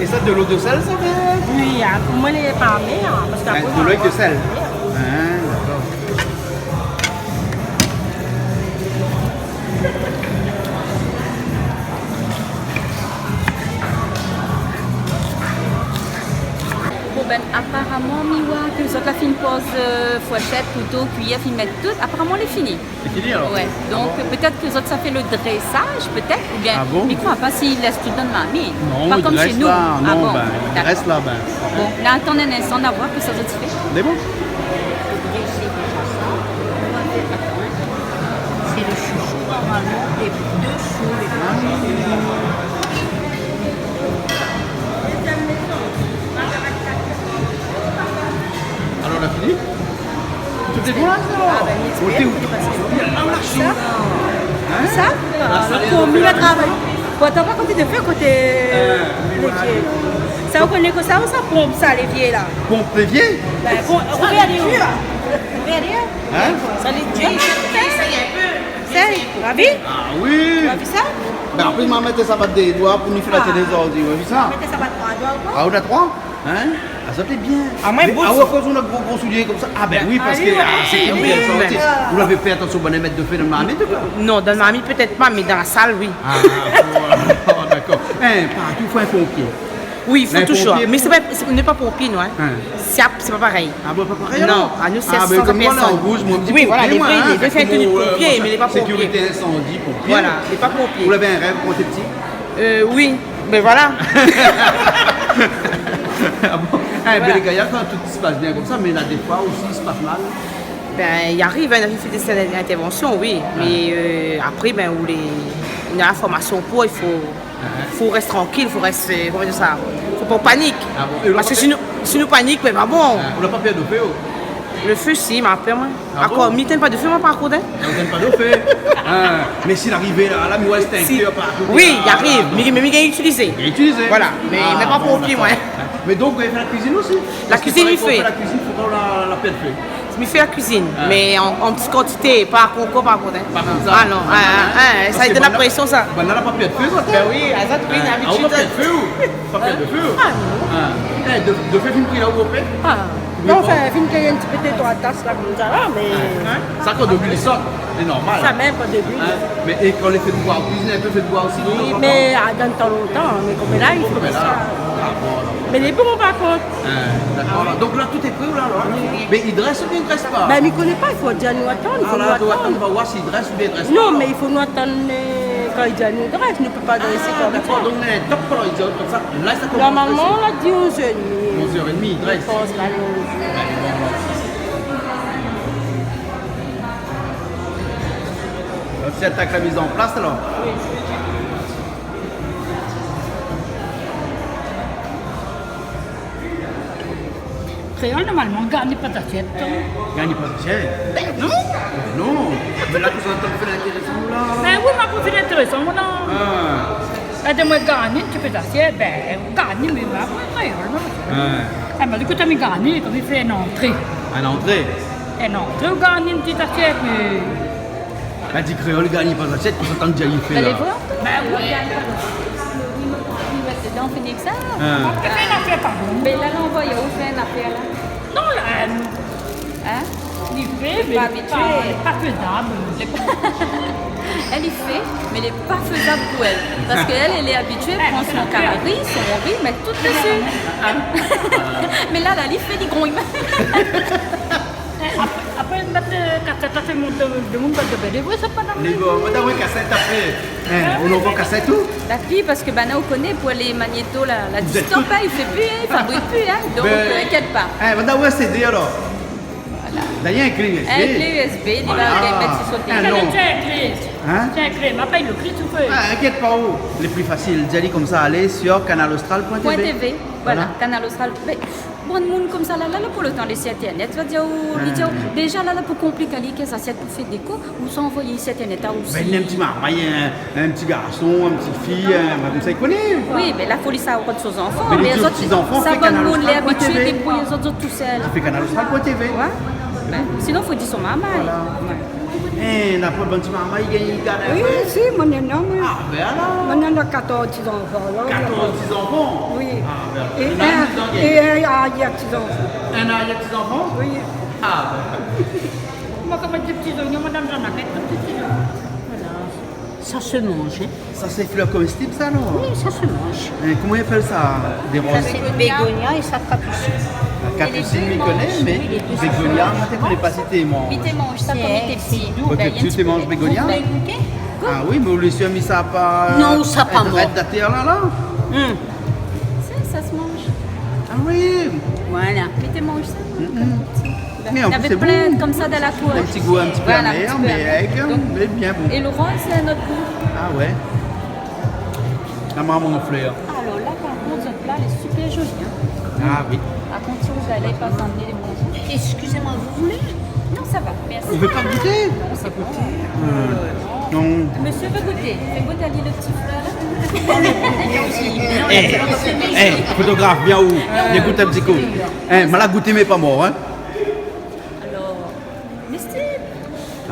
É sa, dolo de sèl, sa fé ? Oui, ah, pou moin, lé pa mèr, hein, parske... Bin, apré, dolo avèk de sèl. Ah, dakor. Bon, bin, aparaman, mi voi ke zot la fine poz, euh, fourshèt, kouto, kuiyèr, fine mèt tout. Aparaman, lé fini. Lé fini, alor ? Ouais. Ah bon ? Donk, pétèt ke zot sa fé lo drésaz, pétèt, oubien... Ah bon ? Mi kroi pa si i lès tout dan marmit. Non, pa konm shé nou. Ah bon, dakor. Drès la, bin. Bon, nou atann in instan, nou va voir kosa zot i fé. Lé bon ? Sé lo shoushou, normalman, dé dé sou lé... Ah. Koté ou ? Sa ? Hin ? Sa ? La sal, la komi la travay. Pourtan pa koté de fé, koté lévié. Sa ou koné kosa ou sa ponp sa lévié la ? Ponp lévié ? Bin, bon, ou gard, ou gard. Hin ? Sa lé dir. Sa, ou la vi ? Ah oui. Ou la vi sa ? Bin, apré, ma mèt sa pa dé doi pou nou fé la télé zordi. Ou la vi sa ? Mèt sa pa troi doi ou koi ? Ah, ou na troi ? Hin ? Ah, sa té bien. Ah, moin, mé, bon, ah, akoz ou na gro, gro soulié konmsa ? Ah, bin oui, parske, ah, sé oui, ou lavé fé atansion, bann mèt de fé dan la marmit ou koi ? Non, dan la marmit pétèt pa, mé dan la sal, oui. Ah, bon, dakor. Hin, partou fo in ponpié. Oui, fo touzour. Mé sé pa, sé, nou lé pa ponpié, nou, hin. Hin. Sé, sé pa parèy. Ah bon, pa parèy, alor ? Non, anou, sé san apèl. Ah, bin, konm moin, la, an rouz, moin, in ti ponpié, moin, hin, sé konm, euh, sékirité insandié, ponpié. Voilà, lé pa ponpié. Ou lavé in rèv kan ou té pti ? Euh, oui, bin voilà. Ah bon ? Voilà. Hin, bin, lé gayar, kan tout i spas bien konmsa, mé la, défoi osi, i spas mal. Bin, i ariv, hin, nou la fé dé sèt intèrvansion, oui. Mé, euh, apré, bin, ou lé, ou na la formasion pou, i fo, fo rès trankil, fo rès, euh, koman dir sa ? Fo pa ou panik. Ah bon ? Parske si nou, si nou panik, bin, pa bon. Ah, ou la pa pèr do fé, ou ? Le fé, si, ma pèr, moin. Ah bon ? Ankor, mi tinn pa do fé, moin, par kont, hin. Ah, ou tinn pa do fé. Hin, mé si la arivé la, la, mi oi, sé in kèr partou. Oui, i ariv. Mé, mé, mé, mi gingn itilizé. Itilizé. Voilà, mé, mé pa ponpié, moin. Ah, bon, dakor. Mé donk, ou fé la kuizine osi ? La kuizine, mi fé. Parske parèy, kan ou fé la kuizine, fo pa ou la, la pèr fé. Mi fé la kuizine, mé an, an ti kantité, pa konmsa, pa konmsa. Pa konmsa. Ah non, hin, hin, hin, sa i done la présion, sa. Parske banna, banna la pa pèr fé, sa. Bin oui, azot, oui, labitid. Ah, ou pa pèr fé, ou ? Pa pèr do fé, ou ? Ah non. Hin. Eh, do, do fé fine kui la, ou pé ? Ah. Non, sa fine kui in ti pé, dé troi tas la, konmsa la, mé... Hin ? Sa, kan do luil i sort, lé normal. Sa mèm, kan do luil. Hin ? Mé, é kan lé fé d'boi, kuizine in pé fé d'boi osi, de tan an tan. Oui, mé, ah, dan tan lontan, mé konm la, i fé pa sa. Ah bon, alor. Mé lé bon, par kont. Hin, dakor, alor. Donk la, tout lé pré, ou la, alor ? Oui, oui. Mé i drès oubien i drès pa ? Bin, mi koné pa, i fo di anou atann, i fo nou atann. Ah, la, nou atann, nou va oir si i drès oubien i drès pa, alor. Non, mé i fo nou atann, euh, kan i di anou i drès, nou pé pa drèsé konmsa. Ah, dakor, donk, euh, top, alor, i di konmsa, la, sa i komans. Normalman, la di onz èr é demi. Onz èr é demi, i drès. Mi pans, la, onz èr. Alé, bon, bon. Donk, sé atak la miz an plas, alor. Oui. Kréol, normalman, i garni pa zasièt, hin. Garni pa zasièt ? Bin non. Bin non. Mé la, ou sa antann fé lintérésan, la. Bin oui, ma pou fé lintérésan, moin, la. Ah. La, di amoin garni in ti pé zasièt, bin, garni, mé ma pou kréol, non ? Ah. Ah, mé di koté mi garni, konm i fé in antré. In antré ? In antré, ou garni in ti zasièt, mé La di kréol i garni pa zasièt, pou sa tann di ali fé la. Bin, lé vré, antann kréol i garni pa zasièt. Bin oui. Mé ou mèt dedan, fini èk sa. Ah. Ou fé in afèr pa bon. Bin la, la, ou fé in afèr la. Non, la, euh, hin ? Li fé, mé pa abitié. Lé pa, pa fézab. Lé pa, èl i fé, mé lé pa fézab pou èl. Parske èl, èl lé abitié, èl i pran son kari, son ri, mèt tout dési. Ah. Mé la, la, li fé, li grogn. Eh, ap-, apré, mèt, euh, kasèt, sa fé mont, euh, demoun va di, bin, lé vré, sa pa normal. Lé vré, mé oui, kasèt, apré. Hin, ou na ankor kasèt, ou ? La pi, parske, bin, ou koné, pou lé magnéto, la, la distop, hin, i fé pi, hin, i fabrik pi, hin. Donk, euh, inkièt pa. Bin, hin, mintnan, ou na CD, alor. Voilà. D'ailleurs, in klé USB. In klé USB, li va mèt si son téléfone. Voilà. Hin, non. Tiens, in klé. Hin ? Tiens, in klé, ma pèy le klé, ou pé. Ah, inkièt pa, ou. Lé pli fasil, di ali konmsa, alé sur canal austral point T V. Point T V, voilà, Canal Austral. Mé Bann moun konmsa la, la, la, pou lo tan lé si internet, va dir, ou, li dir, déza la, la, pou konplik ali, kèl zasièt pou fé déko, ou sa anvoy si internet, a, osi. Bin, in ti marmay, in, in ti garson, in ti fi, in, konmsa, i koné. Oui, bin, la foli sa rod son zanfan, mé li di, zot, ti zanfan, sa fé bann moun lé abitié débrouy zot, zot tousèl. Canal Austral point T V. Fé Canal Austral point T V. Ouais. Bin, sinon, fo dir son marmay. Voilà. Ouais. Eh, na pa bann ti marmay i gingn gard in pé ? Oui, si, moin néna, moin. Ah, bin alor. Moin néna katorz ti zanfan, la. Katorz ti zanfan ? Oui. Ah, bin, é in, é in arièr ti zanfan. In arièr ti zanfan ? Oui. Ah, bin. Moin, konm dé ti zonion, madam Jeanne, avèk dé ti zonion. Voilà. Sa i manz, hin. Sa sé flèr komestib, sa, non ? Oui, sa i manz. Eh, koman i apèl sa, dé roz ? Sa sé bégonia é sa kapusin. Kapusin, mi koné, mé bégonia, moin, mi koné pa si té i manz. Mi té manz sa kan mi té pti. Sé dou, bin, té manz bégonia ? Ou la gouté ? Ah oui, mé ou lé sir, mi sa pa... Non, sa pa mor. Rèd atèr la, la. Hmm. Sa, sa i manz. Ah oui. Voilà. Mi té manz sa, kan mi té pti. Mé an plis, sé bon. Navé plin konmsa dan la kour. In ti gou in ti pé amèr, mé èg, mé bien bon. Donk, é lo roz, sé in ot gou. Ah ouais. La marmay flèr. Alor la, par kont, zot pla lé super zoli, hin. Ah oui. Par kont, si ou galé pa amenn lé manzé. Excusez-moi, vous voulez ? Non, Ça va, merci. Ou vé pa gouté ? Non, sé bon. Euh, non. Monsieur veut goûter. Fais goûter à lui le petit frère. Eh, eh, fotograf, vien ou, vien gout in ti kou. Eh, ma la gouté, mé pa mor, hein. Alors, Misty.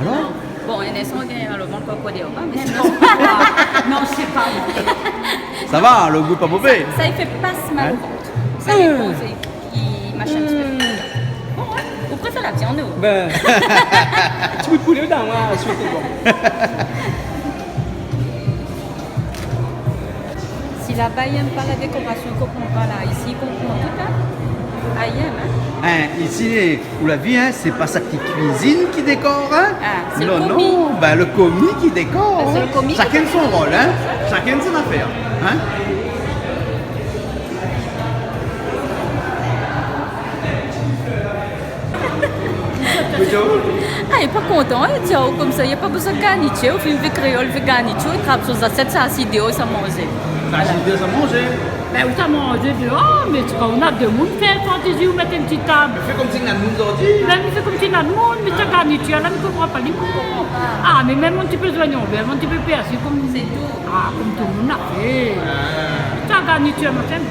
Alors ? Bon, in instan, on gagne le ventre au codéo, hein, mais sinon, non, c'est pas vrai. Sa va, le gou lé pa mové. Ça, ça, il fait pas mal au ventre. Hein ? Ça, il pose et il mâche un petit peu. Hmm. Bon, hein, on préfère la viande, nous. Ben, ti bout poulé, dan, moin, sé bon. Si laba i èm pa la dékorasion, i konpran pa la. Isi, i konpran tout, hein. Ah, i èm, hein. Hein, isi, ou la vi, hein, sé pa sak i kuizine ki dékor, hein. Ah, sé le komi. Non, non, ben, le komi ki dékor, hein. Sé le komi ki dékor. Shakinn son rol, hein. Shakinn son afèr, hein. Ah, lé pa kontan, hein, diaou, konmsa, na pa bezoin garnitir, ou fine vi kréol, vi garnitir, i trap son zasièt, sa asi déor, sa manzé. Sa asi déor, sa manzé. Ben, ou sa manzé déor, mé kan ou na demoun, fé fantézi, ou mèt in ti tab. Mé fé konmsi na demoun zordi. Ben, mi fé konmsi na demoun, mi sa garnitir la, mi konpran pa, li konpran pa. Ah, mé mèt in ti pé zoignon vèr, in ti pé pèrsi, konm... Sé tou. Ah, konm tout demoun la fé. Ah. Sa garnitir, machin.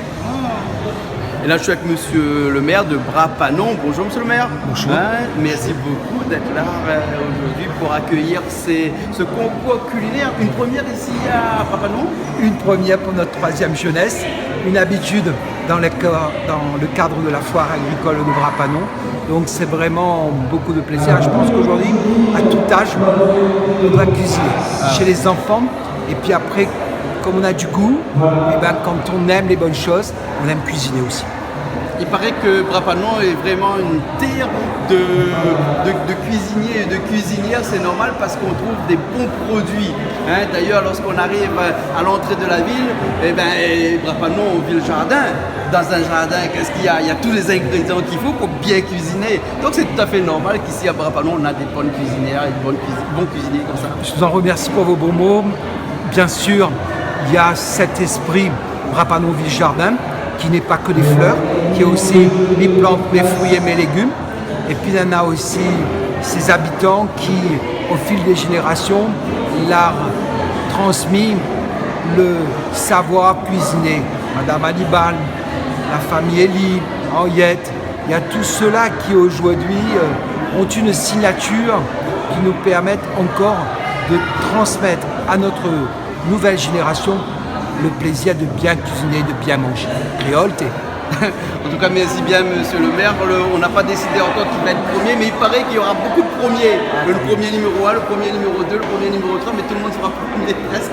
Et là, je suis avec monsieur le maire de Bras-Panon. Bonjour, monsieur le maire. Bonjour. Hein, merci beaucoup d'être là, euh, aujourd'hui pour accueillir ces, ce concours culinaire. Une première ici à Bras-Panon ? Une première pour notre troisième jeunesse. Une habitude dans le ca-, dans le cadre de la foire agricole de Bras-Panon. Donc, c'est vraiment beaucoup de plaisir. Je pense qu'aujourd'hui, à tout âge, on doit cuisiner. Ah. Chez les enfants, et puis après, comme on a du goût, eh ben, quand on aime les bonnes choses, on aime cuisiner aussi. Il paraît que Bras-Panon est vraiment une terre de, de, de cuisiniers et de cuisinières. C'est normal parce qu'on trouve des bons produits, hein. D'ailleurs, lorsqu'on arrive à l'entrée de la ville, eh ben, Bras-Panon, ville jardin. Dans un jardin, qu'est-ce qu'il y a ? Il y a tous les ingrédients qu'il faut pour bien cuisiner. Donc c'est tout à fait normal qu'ici à Bras-Panon, on a des bonnes cuisinières et de bonnes cuisi-, bons cuisiniers comme ça. Je vous en remercie pour vos bons mots. Bien sûr, il y a cet esprit Bras-Panon Ville Jardin, qui n'est pas que des fleurs, qui est aussi mes plantes, mes fruits et mes légumes. Et puis, il y en a aussi ces habitants qui, au fil des générations, l'ont transmis le savoir cuisiner. Madame Hannibal, la famille Elie, Henriette, il y a tous ceux-là qui aujourd'hui, euh, ont une signature qui nous permettent encore de transmettre à notre nouvelle génération le plaisir de bien cuisiner, de bien manger. Kréol, té. En tout cas, merci bien, monsieur le maire. Le, on n'a pas décidé encore qui va être premier, mais il paraît qu'il y aura beaucoup de premiers. Ah, le premier numéro un, le premier numéro deux, le premier numéro trois, mais tout le monde sera premier presque.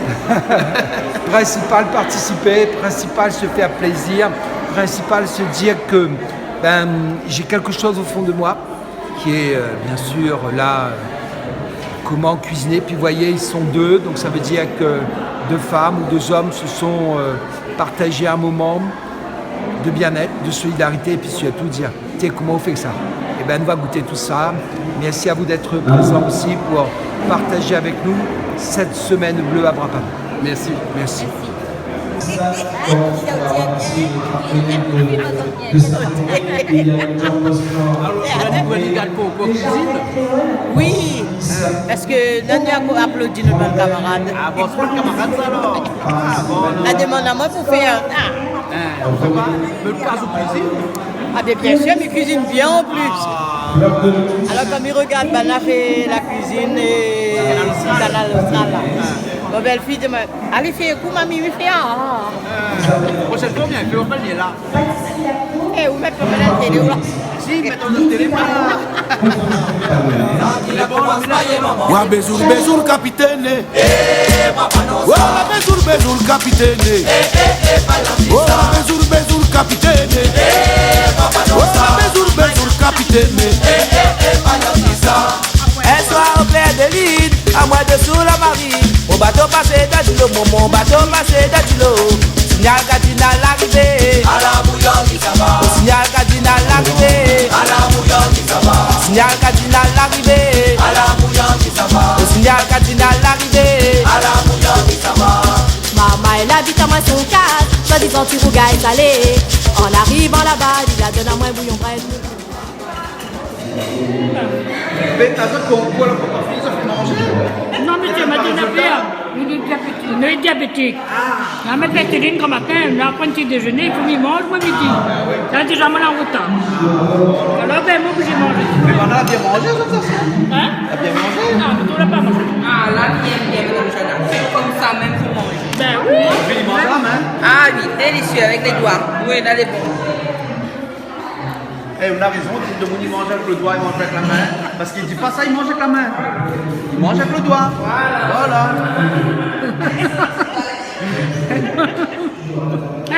Principal, participer, principal, se faire plaisir, principal, se dire que, ben, j'ai quelque chose au fond de moi qui est, euh, bien sûr, là, euh, comment cuisiner. Puis, vous voyez, ils sont deux, donc ça veut dire que deux femmes ou deux hommes se sont, euh, partagés un moment de bien-être, de solidarité, et puis surtout dire, tiens, comment on fait ça ? Eh ben, on va goûter tout ça. Merci à vous d'être présents aussi pour partager avec nous cette semaine bleue à Bras-Panon. Merci. Merci. Alors, ou la di, ou la di, gard konkou kuizine. Oui, parske nou la aplodi nout bann kamarad. Ah bon, sé pa de kamarad, sa, alor ? Ah bon, alor. La demann amoin pou fé, ah. Hein, ou fé koi ? Mé ou la pa kuizine ? Ah, mé bien sir, mi kuizine bien an plis. Ah. Alor, kan mi rogard banna fé la kuizine, é Kanal Austral la. Mon bèl fiy i di amoin, alé fé in kou, mami, mi fé, ah. Euh, proshèn foi, vien, fé in pé la. Eh, ou mèt pa la télé, ou la. Si, mèt pa la télé, moin. Wa bezoul, bezoul, kapitèn, eh. Wa bezoul, bezoul, kapitèn, eh. Wa bezoul, bezoul, kapitèn, eh. Wa bezoul, bezoul, kapitèn, eh. In soir o klèr de lin, amoin dosou la marine, mon bato pasé dan dilo, mon, mon bato pasé dan dilo. Signal Kadinal arivé. Ala bouyon ki sava. Signal Kadinal arivé. Ala bouyon ki sava. Signal Kadinal arivé. Ala bouyon ki sava. Signal Kadinal arivé. Ala bouyon ki sava. Marmay la di amoin son kaz, swadizan ti rougay salé. An arivan laba, li la donn amoin bouyon brèd. Mé azot, konm koi, la, pou pa fini, sa fé manzé. Non, mésyé, ma di, na pèr. Li lé diabétik. Li lé diabétik. Ah. La mèt l'insuline gran matin, la pran ti déjeuner, i fo mi manz, moin, midi. Ah, bin oui. La, déza, moin, la rotar. Alor, bin, moin, oblizé manzé. Mé banna la bien manzé, sa, sa. Hein ? La bien manzé ? Non, mé ou la pa manzé. Ah, la, bien, bien, madame Jeanne. Sé konmsa mèm pou manzé. Bin oui. Fini manzé la min. Ah oui, délicieux, avec les doigts. Oui, la, lé bon. Eh, ou na rézon, demoun i manz avèk lo doi, i manz avèk la min. Parske i di pa sa, i manz avèk la min. I manz avèk lo doi. Voilà. Voilà.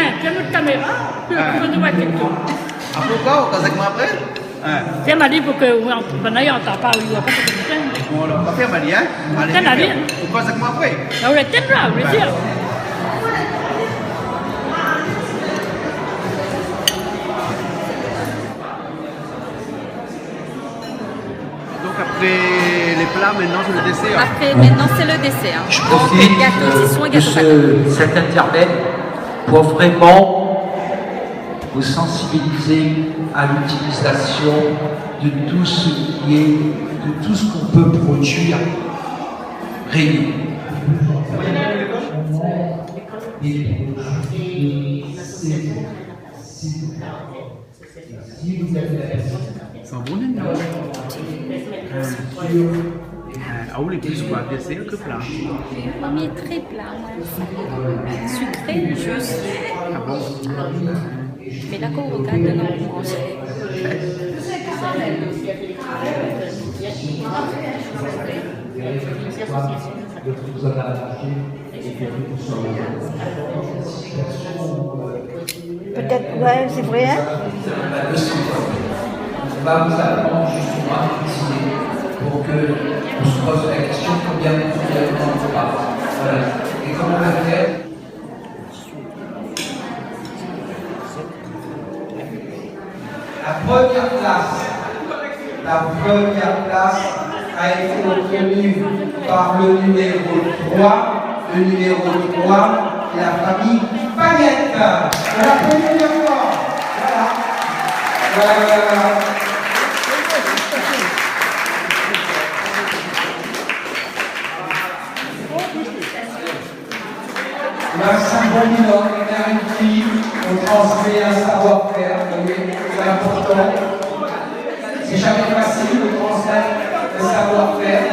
Eh, tiens notre caméra. Ah. Fo nou mèt tout. Ah, poukoi ? Ou koz avèk moin apré ? Hein. Fé mali pou ke, ou, ou antann pa, ou i voi pa. Bon, alor, pa fé mali, hein ? Alé, fé mali. Ou koz avèk moin apré ? Ah, ou lé tèt la, ou lé dir. Donc après les plats, maintenant c'est le dessert. Après, maintenant, c'est le dessert. J'en profite, euh, de ce, cet intermède pour vraiment vous sensibiliser à l'utilisation de tout ce qui est, de tout ce qu'on peut produire réellement. San bon, non ? Ah, ah, ou lé plis koi, désèr ke pla ? Moin mi lé tré pla, moin. Sikré, zis. Ah bon ? Mé la, kan ou rogard, non, manzé. Peut-être, ouais, c'est vrai, hein ? On va vous attendre justement à cuisiner pour que on se pose la question combien de temps on va. Voilà. Et comment on va faire ? La première place, la première place a été obtenue par le numéro trois, le numéro trois, la famille Payet. On applaudit bien fort. Voilà. Voilà, voilà, voilà. Merci infiniment, on a une fille, on transmet un savoir-faire, vous voyez, c'est important. C'est jamais facile de transmettre un savoir-faire,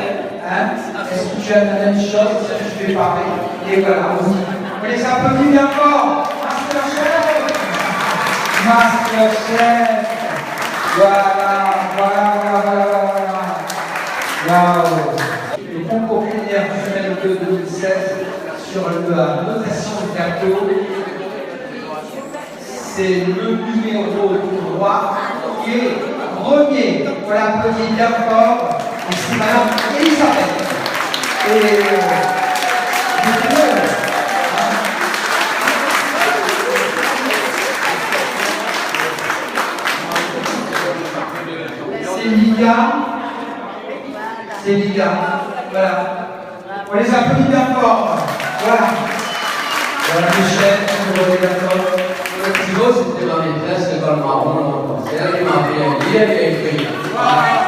hein. Est-ce que tu aimes la même chose ? Est-ce que tu fais pareil ? Et voilà, on, on les applaudit bien fort. Masterchef. Masterchef. Voilà, voilà, voilà, voilà, voilà. Waouh. Le concours culinaire du semaine deux deux mille seize sur le, la notation de gâteau, c'est le numéro trois qui est premier. On l'applaudit bien fort. Et c'est Madame Elisabeth. Et, euh, c'est Lydia. C'est Lydia. Voilà. On les applaudit bien fort. Voilà. Voilà, Michel, on les applaudit bien fort. Thibaut, c'était ma maîtresse, l'école Marron, là, c'est elle qui m'a appris à lire et à écrire. Voilà.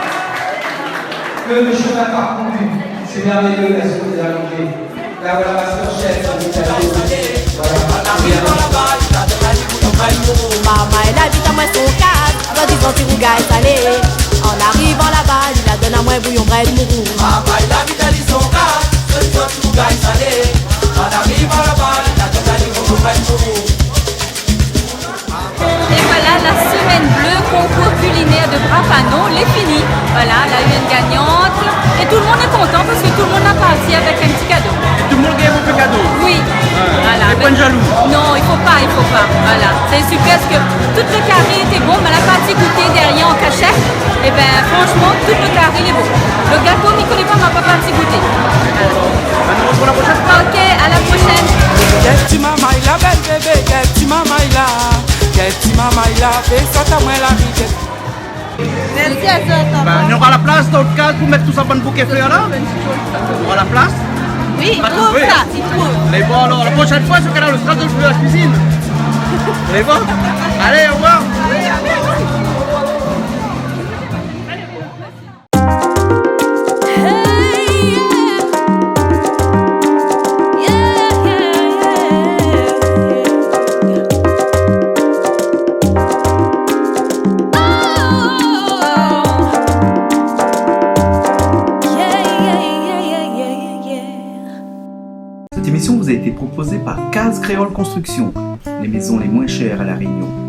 Que de chemin parcouru. C'est merveilleux, la solidarité. Là, voilà, Masterchef, félicitations. Voilà. Bien. Mama, èl la di amoin son kaz, soi-dizan ti rougay salé. An arivan laba, li la donn amoin bouyon brèd mourou. Mama, èl la di ali son kaz, soi-dizan ti rougay salé. An arivan laba, li la donn ali bouyon brèd mourou. Et voilà, la semaine bleue, concours culinaire de Bras-Panon, lé fini. Voilà, la eu une gagnante. Et tout le monde est content parce que tout le monde a parti avec un petit cadeau. Tout le monde gagne un petit cadeau. Oui. Ouais. Voilà. Et pas de jaloux. Non, il faut pas, il faut pas. Voilà. C'est super parce que tout le carré était bon, mé la parti goûté derrière en cachette. Eh ben, franchement, tout le carré est bon. Le gâteau, mi koné pa, ma pa parti goûté. Voilà. Bah, nous retrouvons la prochaine fois. Ok, à la prochaine. Kèl ti mamay la, bèl bébé, kèl ti mamay la. Kèl ti mamay la, fé sa ta moin la ri. Merci à toi, tonton. Bah, nora la plas dan le kaz pou mèt tout sa bann bouké flèr la ? Nora la plas ? Oui, i trouv sa, i trouv. Lé bon, alor, la prochaine fois sur Kanal Austral, je fais la cuisine. Lé bon ? Allez, au revoir. vous a été proposée par Case Créole Construction, les maisons les moins chères à La Réunion.